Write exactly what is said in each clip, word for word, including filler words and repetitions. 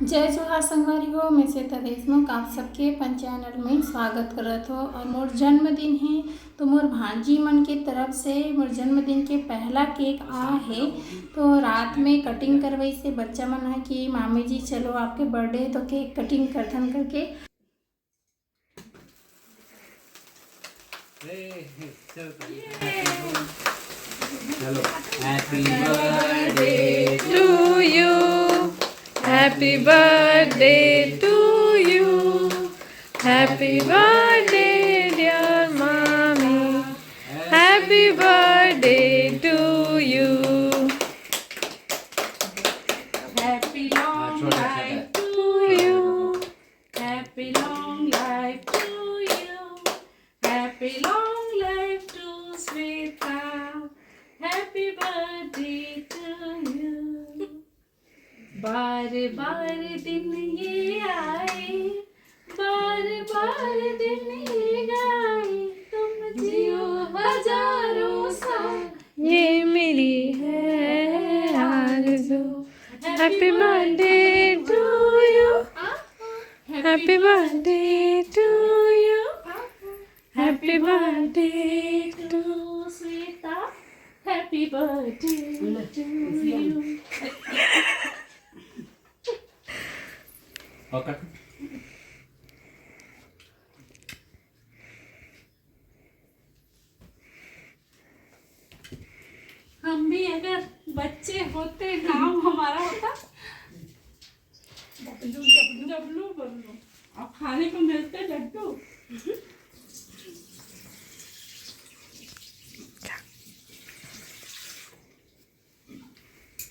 जय जोहार संगवारी हो, मैं श्वेता देशमुख, आप सबके अपन चैनल में स्वागत करत हो। और मोर जन्मदिन है, तो मोर भांजी मन के तरफ से मोर जन्मदिन के पहला केक आ है। तो रात में कटिंग करवाई से बच्चा मन है कि मामी जी चलो आपके बर्थडे है तो केक कटिंग करथन करके। चलो, Happy birthday to you. Happy birthday to you. Happy birthday, dear mommy. Happy birthday to you. Happy long life to you. Happy long life to you. Happy long life to Sweta. Happy birthday to you. बार बार दिन ये आए, बार बार दिन ये गाए, तुम जियो हजारों साल, ये मेरी है आरज़ू। Happy birthday to you. Happy birthday to you. Happy birthday to Sweta. Happy birthday to you. हम भी अगर बच्चे होते, नाम हमारा होता डब्लू डब्लू डब्लू बब्लू, और खाने को मिलते लड्डू।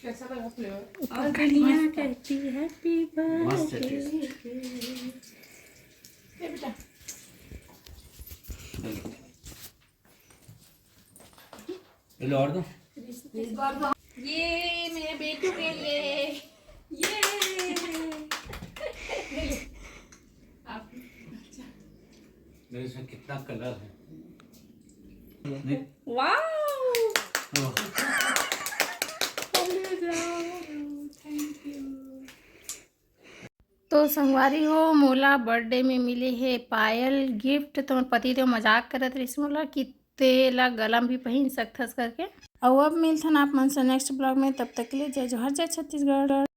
कैसा लगा फ्लेवर? और दुनिया कहती हैप्पी बर्थडे। ये बेटा, ले लो और दो। ये मेरे बेटू के लिए। ये आप मेरे इसमें कितना कलर है। वाओ। Thank you. तो संगवारी हो, मोला बर्थडे में मिले हे पायल गिफ्ट। तो मोर पति देव मजाक करत रहिस मोला कि तेला गला में भी पहिन सकथस करके। अउ अब मिलथन आप मन से नेक्स्ट ब्लॉग में। तब तक के लिए जय जोहार, जय छत्तीसगढ़।